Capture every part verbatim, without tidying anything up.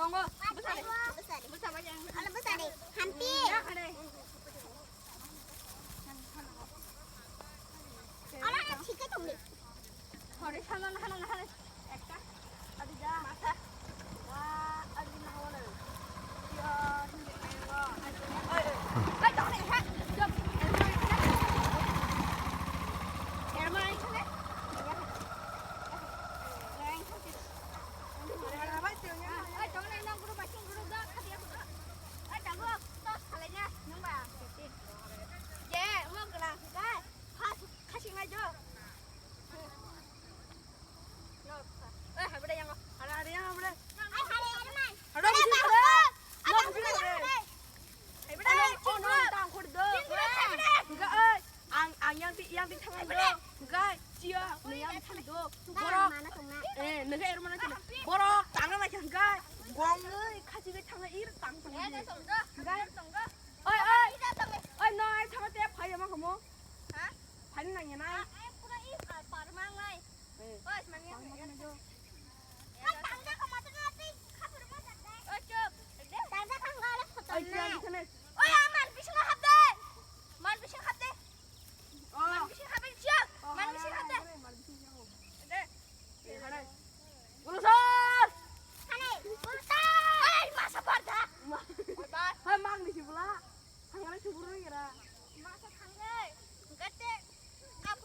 Bwsari. Bwsari. Bwsari. Ala bwsari. Hampi. Ala thik khe tongdi. Hore sana na hana na hana. Ekta. Adi ja. Masa. Wa, adi na hana. Ya, ni ni wa. Ai, ai. Ai, tong ni ha. Jom. Erma ai chale. Ang, ang yang ti, yang ti thangna do. Hwnkhe, chia, nung yang ti thangna do. Borok, eh, nung khe ermana khe. Borok, tangna nai khe hwnkhe, gongwi, khachigwi thangna, ir tang thangna. Hwnkhe, oi, oi. Oi, noi, thangna te, phai ama kamo. Phai nang ya nai. Eh. Oi, tang ja kama tu na, tei khaphuru ma jak dai. Oi, chup. Tang ja kang gale photo na. Oi, amar bisingo hap de. Mar bisingo hap de. Oh. Mar bisingo hap de, chup. Mar bisingo hap de. Mar bisingo hap de. De. Eh, hare. Guru sir. Hane, guru sir. Oi, masa parda. Ma. Oi, bar. Hai, mang ni si bula. Thangare si buru ngira. Masa thangre. Gate.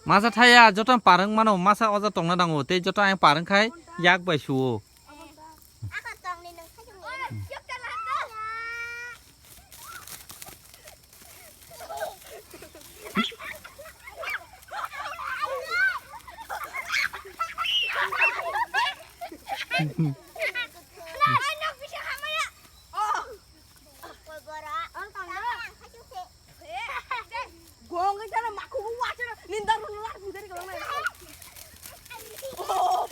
Masa thaya, joto parang mano, masa oja tongna nango, tei joto ang parang khai yak bai suo. Gong ka jana makhu ko wa jana nindar ko lar pudar ko na. Oh.